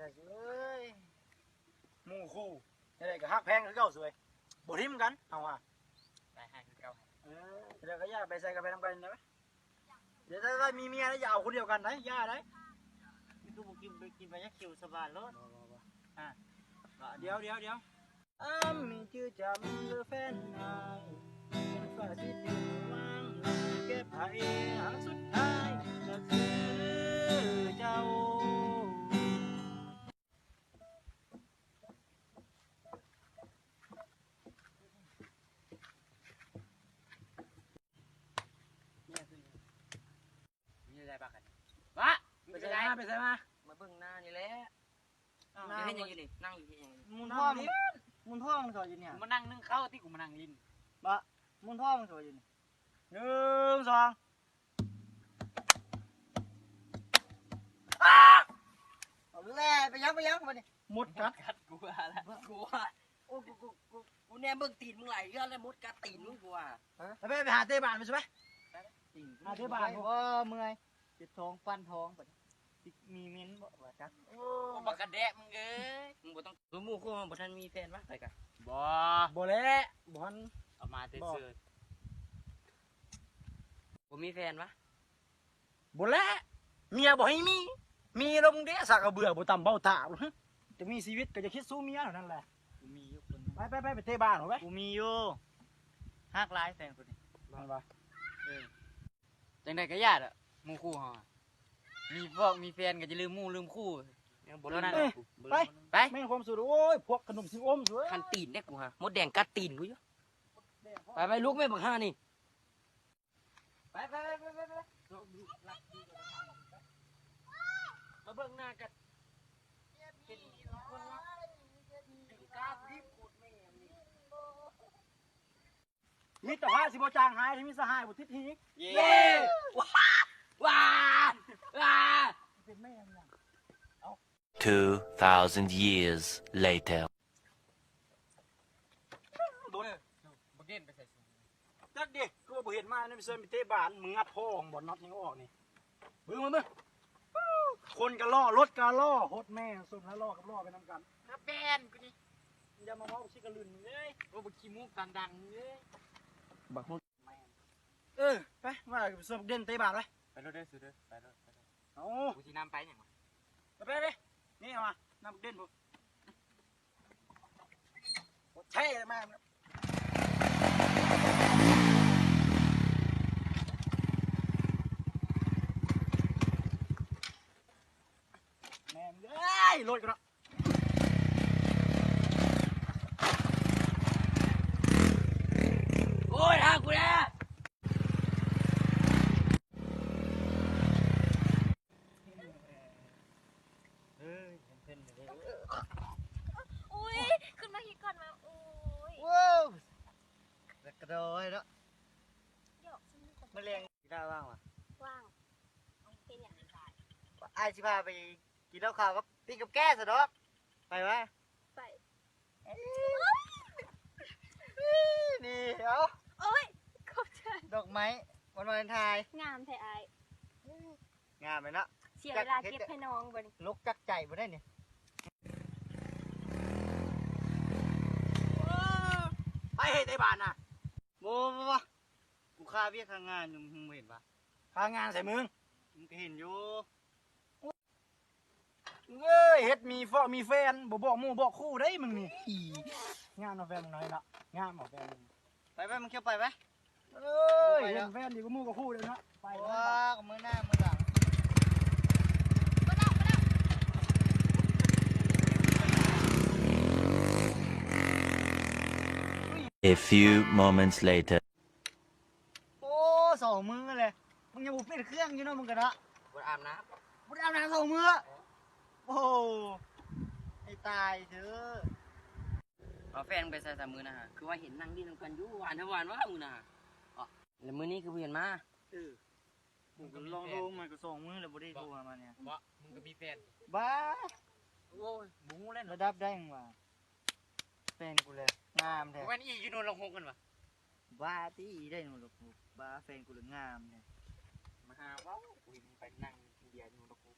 ເອີຍ ໝູ່ຄູ່ ຈັ່ງໃດກໍຮັກແພງຄືເກົ່າສວຍ ບໍ່ຖິ້ມກັນເຮົາວ່າ ໄປຫາຄືເກົ່າ ເອີ ຈັ່ງໃດກໍຢ່າໄປໃສກໍໄປນຳກັນນະ ດຽວຖ້າມີເມຍແລ້ວຢ່າເອົາຄົນດຽວກັນໄດ໋ ຢ່າໄດ໋ ຄືບໍ່ກິນ ໄປກິນໄປຍາຂຽວສະບາຍໂລດ ບໍ່ ບໍ່ ບໍ່ ອ່າ ດຽວ ດຽວ ດຽວ ອ້ຳມີຈື່ຈຳຫຼືແຟນອ້າຍ ເປັນຝາຊິດຢູ່ຫວ່າງ ແກ່ໃຜຫາກສຸດທ້າຍກໍຄືເຈົ້າ. ມີແຕ່ປາກກັນ ວະ ໄປໃສມາ ໄປໃສມາ ມາເບິ່ງໜ້ານີ້ແຫຼະ. ອ້າວ ເຮັດຫຍັງຢູ່ນີ້? ນັ່ງຢູ່ເຮັດຫຍັງ? ໝູນທ້ອງ ໝູນທ້ອງເຂົາຢູ່ນີ້ ມານັ່ງໜຶ້ງເຂົ້າຕິ ກູມານັ່ງຫຼິ້ນ ບະ ໝູນທ້ອງເຂົາຢູ່ນີ້ ໜຶ່ງ ສອງ ອ້າ ເອົາແລ້ວ ໄປຍັງ ໄປຍັງບັດນີ້ ມົດກັດ ກັດ ກູວ່າລະ ກູວ່າ ໂອ້ ກູ ກູ ກູ ກູແນມເບິ່ງຕີນມຶງຫຼາຍເທື່ອແລ້ວ ມົດກັດຕີນມຶງ ກູວ່າ ໄປ ໄປ ໄປຫາເຕະບານໄປຊະ ໄປ ຫາເຕະບານ ໂອ້ ເມື່ອຍ ເຈັບທ້ອງ ປັ່ນທ້ອງບັດນີ້ ຊິມີເມັນບໍ່ວ່າຈັກ ໂອ້ ບັກກະແດະມຶງເອີຍ ມຶງບໍ່ຕ້ອງ ຄືໝູ່ຄູ່ເຮົາບໍ່ທັນມີແຟນວະ ໄປກະ ບໍ່ ບໍ່ແຫຼະ ບໍ່ທັນ ເອົາມາແຕ່ເຊີຍ ບໍ່ມີແຟນວະ ບໍ່ແຫຼະ ເມຍບໍ່ໃຫ້ມີ ມີແລ້ວມຶງເດ ສາກກະເບືອບໍ່ຕຳເບົາຕາ ຫຶ ຈະມີຊີວິດກໍຢ່າຄິດຊູເມຍເທົ່ານັ້ນແຫຼະ ກູມີຢູ່ຄົນ ໄປ ໄປ ໄປ ໄປເຕະບານເອົາໄປ ກູມີຢູ່ ຮັກຫຼາຍແຟນກູນີ້ ແມ່ນບໍ່ ເອີ ຈັ່ງໃດກໍຢ່າເດາະ ໝູ່ຄູ່ເຮົາ ມີພວກມີແຟນກໍຢ່າລືມໝູ່ລືມຄູ່ ຍັງບໍ່ ເທົ່ານັ້ນ ເອີ ໄປ ໄປ ແມ່ນຄວາມສຸດ ໂອ້ຍ ພວກຂະໜົມຊິງອົມ ຄັນຕີນເດ້ກູຫາ ມົດແດງກັດຕີນກູຢູ່ ໄປ ໄປ ລຸກແມ່ບັກຫ່ານີ້ ໄປ ໄປ ໄປ ໄປ ໄປ ມາເບິ່ງໜ້າກັນ ເປັນຄົນລະ ດຶງກ້າມຮີບໂຄດແມ່ ມິດຕະພາບຊິບໍ່ຈາງຫາຍ ທີ່ມີສະຫາຍບໍ່ຕິດຫີກ ເຢ້ ເຢ້ ວ້າ ວ້າ ເປັນແມ່ຫຍັງ Two thousand years later. ໂດນ ບັກເດັ່ນໄປໃສສູງ ຈັກເດ້ ຄືວ່າບໍ່ເຫັນມາ ນີ້ໄປເຊີນໄປເຕະບານ ມຶງງັດພໍ່ຂອງບ່ອນນັອດຍັງອອກນີ້ ເບິ່ງ ເບິ່ງ ເບິ່ງ ຄົນກໍລໍ້ ລົດກໍລໍ້ ໂຄດແມ່ ສົມແລ້ວລໍ້ກັບລໍ້ໄປນຳກັນ ກະແບນກູນີ້ ຢ່າມາເວົ້າຊິກະລຶນເອີຍ ໂອ້ ບັກຂີ້ມູກຕານດັງເອີຍ ບັກ ເອີ ໄປ ວ່າໄປເຊີນບັກເດັ່ນເຕະບານໄປ ໄປໂລດເດີສູເດີ ໄປໂລດ ໄປໂລດ ເອົ້າ ກູຊິນຳໄປຫຍັງວະ ໄປ ໄປ ໄປ ນີ້ເອົາມາ ນຳບັກເດັ່ນພຸ້ນ ໂອເຄ ມາ ແມ່ນເອີຍ ໂລດກ່ອນເນາະ ໂອ້ຍ ທາງກູແດ່. ເອີຍ ເຫັນເພິ່ນຢູ່ເດ້ ອຸ້ຍ ຂຶ້ນມາຮີດກ່ອນວ່າ ໂອ້ຍ ວ້າວ ແລ້ວກະດອຍເນາະ ຢອກ ມາແລງກິນເຫຼົ້າວ່າງຫວາ? ວ່າງ ເຮັດຫຍັງ? ອ້າຍຊິພາໄປກິນເຫຼົ້າຂາວກັບປີ້ງກັບແກ້ຊະດອກ ໄປວະ? ໄປ ນີ້ ເອົາ ໂອ້ຍ ຂອບໃຈ ດອກໄມ້ວັນວາເລັນທາຍ ງາມແທ້ອ້າຍ ງາມແມ່ນເນາະ ເສຍເວລາເກັບໃຫ້ນ້ອງບໍ່ນີ້ ລົກຈັກໃຈບໍ່ໄດ້ນີ້ ໄປເຮັດໃນບ້ານນະ ບໍ່ ບໍ່ ບໍ່ ກູຄາວຽກຄາງານຢູ່ ມຶງບໍ່ເຫັນຫວາ? ຄາງານໃສ່ມຶງ ມຶງກໍເຫັນຢູ່. ເອີຍ ເຮັດມີເຟາະມີແຟນ ບໍ່ບອກໝູ່ບອກຄູ່ໄດ໋ມຶງນີ້ ງາມເນາະແຟນມຶງເນາະ ງາມເນາະແຟນ ໄປ ໄປ ມຶງຂຽວໄປ ໄປ ເອີຍ ເຫັນແຟນດີກວ່າໝູ່ກັບຄູ່ເດ້ເນາະ ໄປ ເອີຍ ມື້ໜ້າມື້ຫຼັງ. A few moments later. ໂອ້ ສອງມື້ແລ້ວ ມຶງຍັງບໍ່ປິດເຄື່ອງຢູ່ເນາະ ມຶງກະເນາະ ບໍ່ໄດ້ອາບນ້ຳ ບໍ່ໄດ້ອາບນ້ຳສອງມື້ ເອີ ໂອ້ ໃຫ້ຕາຍເທີ ເອົາແຟນໄປໃສສາມມື້ນະ ຄືວ່າເຫັນນັ່ງຫຼິ້ນນຳກັນຢູ່ ຫວານແທ້ຫວານວ່າມື້ນະ ແລ້ວມື້ນີ້ຄືບໍ່ເຫັນມາ ເອີ ມຶງກໍລອງໂທ ມັນກໍສອງມື້ແລ້ວບໍ່ໄດ້ໂທຫາມັນເນຍ ບໍ່ ມຶງກໍມີແຟນ ບ້າ ໂອ້ຍ ບໍ່ຮູ້ແລ້ວ ລະດັບໃດມຶງວ່າ ແຟນກູແຫຼະ ງາມແທ້ ແມ່ນອີຢູ່ໂນນລະຫົກຫັ້ນຫວາ ບ້າຕິ ອີໄດ້ໂນນລະຫົກ ບ້າ ແຟນກູລະງາມແທ້ ມາຫາເວົ້າ ກູເຫັນມຶງໄປນັ່ງກິນເບຍຢູ່ໂນນລະຫົກ.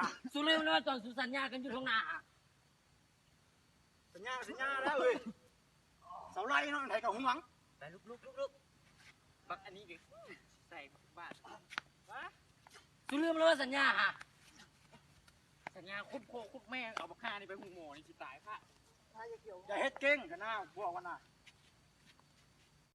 ນະ ສູລືມແລ້ວວ່າຕອນສູສັນຍາກັນຢູ່ທົ່ງນາ ສັນຍາ ສັນຍາແລ້ວເອີຍ ເສົາໄລ່ເນາະ ໃດກໍຫວງ ໄປລຸກໆໆ ບັກອັນນີ້ກໍໃສ່ບາດ ວະ ສູລືມແລ້ວວ່າສັນຍາຫາ ສັນຍາຂຸດພໍ່ຂຸດແມ່ ເອົາບັກຫ່ານີ້ໄປໂຮງໝໍນີ້ຊິຕາຍຄາ ຢ່າເຮັດເກັ່ງກັນນາ ບອກກັນນາ.